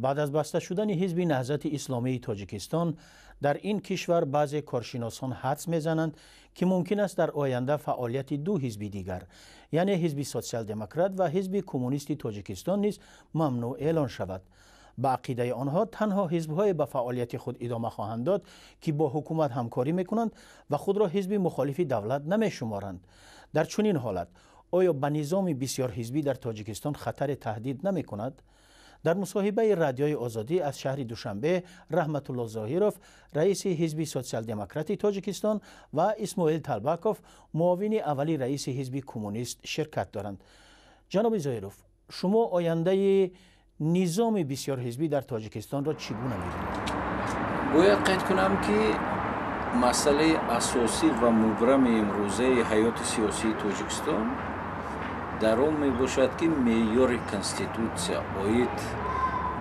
Баъд аз баста шудани Ҳизби Наҳзати Исломии Тоҷикистон дар ин кишвар, баъзе коршиносон ҳадс мезананд, ки мумкин аст дар оянда фаъолияти ду ҳизби дигар, яъне Ҳизби Сотсиал-демократ ва Ҳизби Коммунисти Тоҷикистон низ мамнӯъ эълон шавад. Ба ақидаи онҳо, танҳо ҳизбҳое ба фаъолияти худ идома хоҳанд дод, ки бо ҳукумат ҳамкорӣ мекунанд ва худро ҳизби мухолифи давлат намешуморанд. Дар чунин ҳолат оё ба низоми бисёрҳизбӣ дар Тоҷикистон хатаре таҳдид намекунад? Дар мусоҳибаи Радиои Озодӣ аз шаҳри Душанбе Раҳматулло Зоҳиров, раиси Ҳизби Сотсиал-демократи Тоҷикистон, ва Исмоил Талбаков, муовини аввали раиси Ҳизби Коммунист, ширкат доранд. Ҷаноби Зоҳиров, шумо ояндаи низоми бисёрҳизбӣ дар Тоҷикистонро чӣ гуна мебинед? Бояд қайд кунам, ки масъалаи асосӣ ва мубрами имрӯзаи ҳаёти сиёсии Тоҷикистон дар он мебошад, ки меъёри конститутсия оид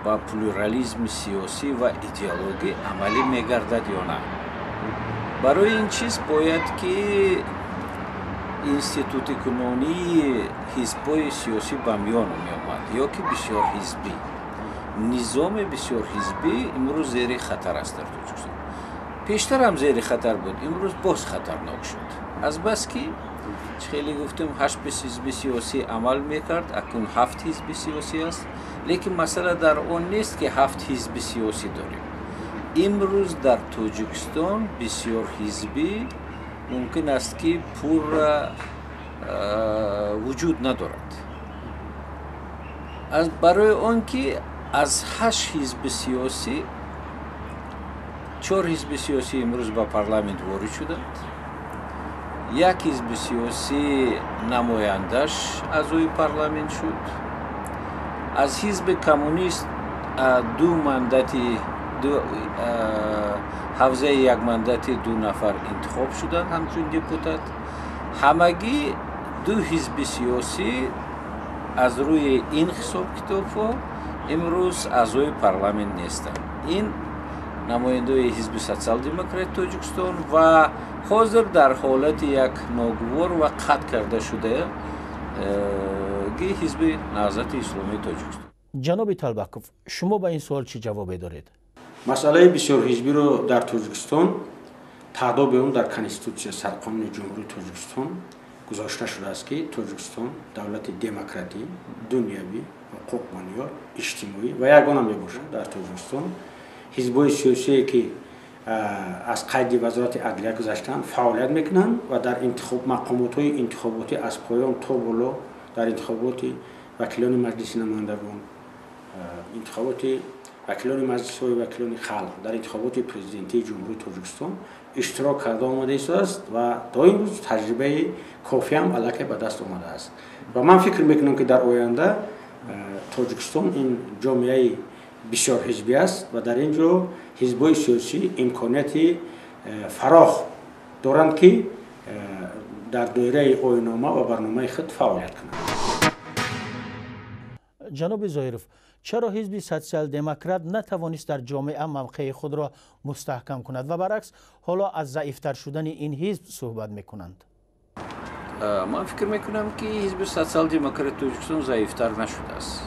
ба плюрализми сиёсӣ ва идеологӣ амалӣ мегардад ё на. Барои ин чиз бояд ки институтикунонии ҳизбҳои сиёсӣ ба миён меомад ё ки бисёрҳизбӣ. Низоми бисёрҳизбӣ имрӯз зери хатар аст дар Тоҷикистон. Пештар ҳам зери хатар буд, имрӯз боз хатарнок шуд, азбаски хеле гуфтем, ҳашт ҳизби сиёсӣ амал мекард, акнун ҳафт ҳизби сиёсӣ аст. Лекин масъала дар он нест, ки ҳафт ҳизби сиёсӣ дорем. Имрӯз дар Тоҷикистон бисёрҳизбӣ мумкин аст, ки пурра вуҷуд надорад, барои он ки аз ҳашт ҳизби сиёсӣ чор ҳизби сиёсӣ имрӯз ба парламент ворид шуданд, як ҳизби сиёсӣ намояндаш аъзои парламент шуд, аз Ҳизби Коммунист ду мандати, ҳавзаи якмандати ду нафар интихоб шуданд ҳамчун депутат. Ҳамагӣ ду ҳизби сиёсӣ аз рӯи ин ҳисобкитобҳо имрӯз аъзои парламент нестанд. Ин намояндаи Ҳизби Социал-демократи Тоҷикистон ва ҳозир дар ҳолати як ногувор ва қатъ карда шуда ги Ҳизби Наҳзати Исломии Тоҷикистон. Ҷаноби Талбаков, шумо ба ин суол чӣ ҷавобе доред? Масъалаи бисёрҳизбиро дар Тоҷикистон таъдоби он дар Конститутсия, Сарқонуни Ҷумҳурии Тоҷикистон гузошта шудааст, ки Тоҷикистон давлати демократӣ, дунявӣ, ҳуқуқбунёд, иҷтимоӣ ва ягона мебошад. Дар Тоҷикистон ҳизбҳои сиёсие, ки аз қайди Вазорати адлия гузаштанд, фаъолият мекунанд ва дар мақомотҳои интихоботӣ аз поён то боло, дар интихоботи вакилони Маҷлиси намояндагон, интихоботи вакилони маҷлисҳои вакилони халқ, дар интихоботи президентии Ҷумҳурии Тоҷикистон иштирок карда омада истодааст ва то имрӯз таҷрибаи кофиам аллакай ба даст омадааст. Ва ман фикр мекунам, ки дар оянда Тоҷикистон ин ҷомеаи бисёрҳизбӣ аст ва дар ин ҷо ҳизбҳои сиёсӣ имконияти фарох доранд, ки дар доираи оинома ва барномаи худ фаъолият кунанд. Ҷаноби Зоҳиров, чаро Ҳизби Социал-демократ натавонист дар ҷомеа мавқеи худро мустаҳкам кунад ва баръакс ҳоло аз заифтар шудани ин ҳизб суҳбат мекунанд? Ман фикр мекунам, ки Ҳизби Социал-демократи Тоҷикистон заифтар нашудааст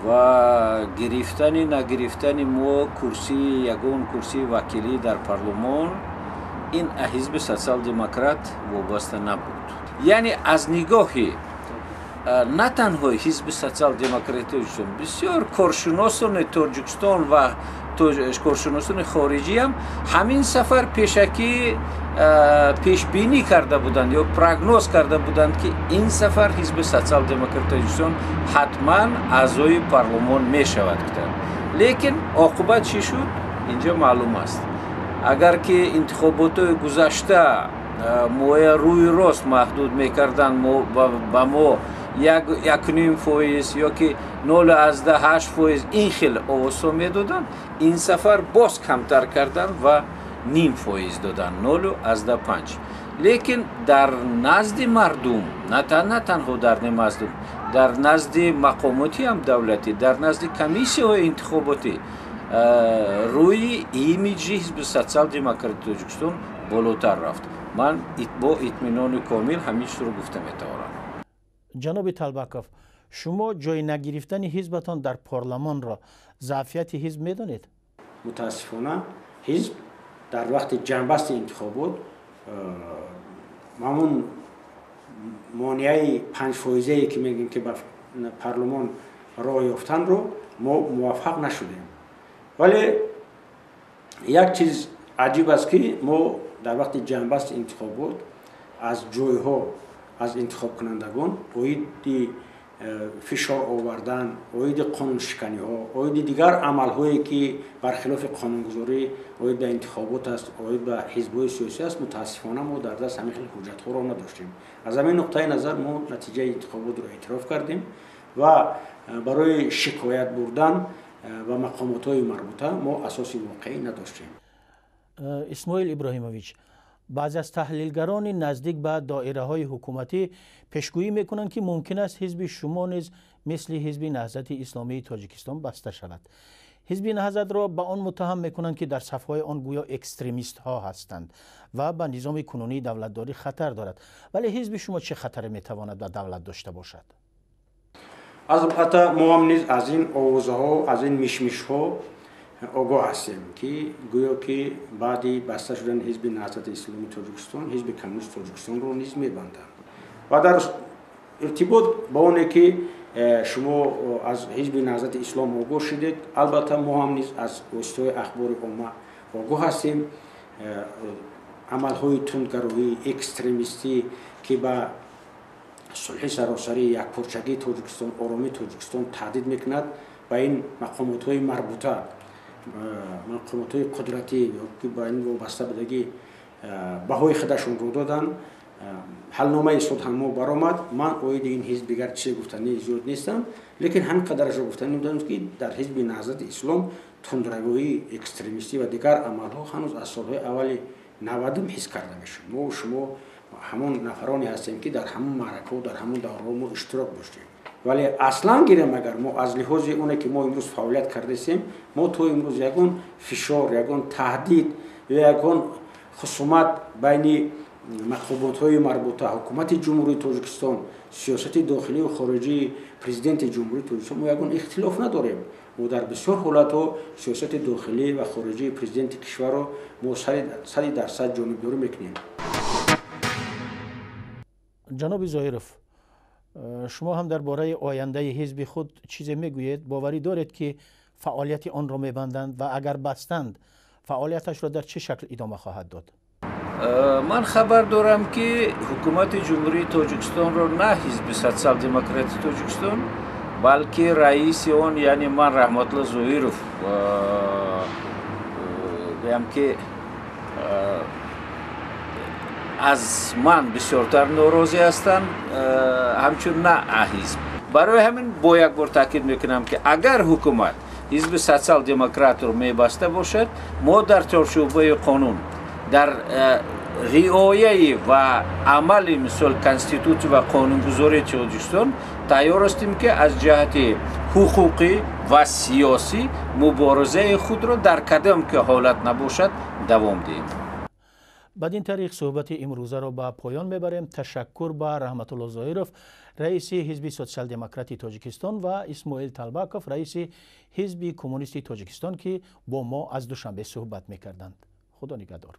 ва гирифтани нагирифтани мо курсии, ягон курсии вакилӣ дар парлумон ин ҳизби Социал-демократ вобаста набуд. Яъне аз нигоҳи на танҳо Ҳизби Социал-демократи Тоҷикистон, бисёр коршиносони Тоҷикистон ва коршиносони хориҷиам ҳамин сафар пешакӣ пешбинӣ карда буданд ё прогноз карда буданд, ки ин сафар Ҳизби Социал-демократи Тоҷикистон ҳатман аъзои парлумон мешавад, гуфтанд. Лекин оқибат чӣ шуд, инҷо маълум аст. Агар ки интихоботҳои гузашта моя рӯи рост маҳдуд мекарданд ба мо 1,5% ё ки 0,8%, ин хел овозҳо медоданд, ин сафар боз камтар карданд ва 0,5% доданд, 0,5. Лекин дар назди мардум, на танҳо дар мардум, дар назди мақомоти ҳам давлатӣ, дар назди комиссияҳои интихоботӣ рӯи имиҷи Ҳизби Социал-демократи Тоҷикистон болотар рафт. Ман бо итминони комил ҳамин чизро гуфта метавонам. Ҷаноби Талбаков, Шумо ҷой нагирифтани ҳизбатон дар парлумонро заъфияти ҳизб медонед? Мутаассифона ҳизб дар вақти ҷамъбасти интихобот ҳамун монеаи 5%-е ки мегӯем ки ба парлумон роҳ ёфтанро мо муваффақ нашудем. Вале як чиз аҷиб аст ки мо дар вақти ҷамъбасти интихобот аз ҷойҳо аз интихобкунандагон оиди фишор овардан, оиди қонуншиканиҳо, оиди дигар амалҳое ки бархилофи қонунгузорӣ оид ба интихобот аст, оид ба ҳизбҳои сиёсӣ аст, мутаассифона мо дар даст ҳамин хел ҳуҷҷатҳоро надоштем. Аз ҳамин нуқтаи назар мо натиҷаи интихоботро эътироф кардем ва барои шикоят бурдан ба мақомотҳои марбута мо асоси воқеӣ надоштем. Исмоил Иброҳимович, баъзе аз таҳлилгарони наздик ба доираҳои ҳукуматӣ пешгӯӣ мекунанд, ки мумкин аст ҳизби шумо низ мисли ҳизби Наҳзати Исломии Тоҷикистон баста шавад. Ҳизби Наҳзатро ба он муттаҳам мекунанд, ки дар сафҳои он гӯё экстремистҳо ҳастанд ва ба низоми кунунии давлатдорӣ хатар дорад. Вале ҳизби шумо чӣ хатаре метавонад ба давлат дошта бошад? Албатта мо ҳам низ аз ин овозаҳо, аз ин мишмишҳо огоҳ ҳастем, ки гӯё ки баъди баста шудани ҳизби Наҳзати Исломии Тоҷикистон ҳизби Коммунист Тоҷикистонро низ мебанданд. Ва дар иртибот ба оне ки шумо аз ҳизби Наҳзати Ислом огоҳ шудед, албатта мо ҳам низ аз воситаҳои ахбори омма огоҳ ҳастем. Амалҳои тундгароӣ, экстремистӣ, ки ба сулҳи саросарӣ, якпорчагии Тоҷикистон, оромии Тоҷикистон таҳдид мекунад, ба ин мақомотҳои марбута, мақомотҳои қудратӣ ки ба ин вобаста будагӣ баҳои худашонро доданд. Ҳалномаи суд ҳам мо баромад. Ман оиди ин ҳизб дигар чизе гуфтанӣ зиёд нестам, лекин ҳамин қадарашро гуфтанӣ будам, ки дар ҳизби Наҳзати Ислом тундравоӣ, экстремистӣ ва дигар амалҳо ҳанӯз аз солҳои аввали 90 ҳис карда мешуд. Мо шумо ҳамон нафароне ҳастем, ки дар ҳамон маъракаҳо, дар ҳамон давраҳо мо иштирок доштем. Вале аслан гирем, агар мо аз лиҳози оне ки мо имрӯз фаъолият кардастем, мо то имрӯз ягон фишор, ягон таҳдид ё ягон хусумат байни мақомотҳои марбута, ҳукумати Ҷумҳурии Тоҷикистон, сиёсати дохилию хориҷии президенти Ҷумҳурии Тоҷикистон мо ягон ихтилоф надорем. Мо дар бисёр ҳолатҳо сиёсати дохилӣ ва хориҷии президенти кишварро мо 100% ҷонибдорӣ мекунем. Ҷаноби Зоҳиров, шумо ҳам дар бораи ояндаи ҳизби худ чизе мегӯед? Боварӣ доред, ки фаъолияти онро мебанданд ва агар бастанд, фаъолияташро дар чӣ шакл идома хоҳад дод? Ман хабар дорам, ки ҳукумати Ҷумҳурии Тоҷикистонро на ҳизби Социал-демократи Тоҷикистон, балки раиси он, яъне ман, Раҳматулло Зоҳиров, гӯям ки аз ман бисёртар норозӣ ҳастанд, ҳамчун на ҳизб. Барои ҳамин бо як бор таъкид мекунам, ки агар ҳукумат ҳизби Социал-демократро мебаста бошад, мо дар чорчӯбаи қонун, дар риояи ва амали мисол конститутсия ва қонунгузории Тоҷикистон тайёр ҳастем, ки аз ҷиҳати ҳуқуқӣ ва сиёсӣ муборизаи худро дар кадом ки ҳолат набошад давом диҳем. Бад ин тариқ суҳбати имрӯзаро ба поён мебарем. Ташаккур ба Раҳматулло Зоҳиров, раиси ҳизби Социал-демократи Тоҷикистон, ва Исмоил Талбаков, раиси ҳизби Коммунисти Тоҷикистон, ки бо мо аз Душанбе суҳбат мекарданд. Худо нигаҳдор.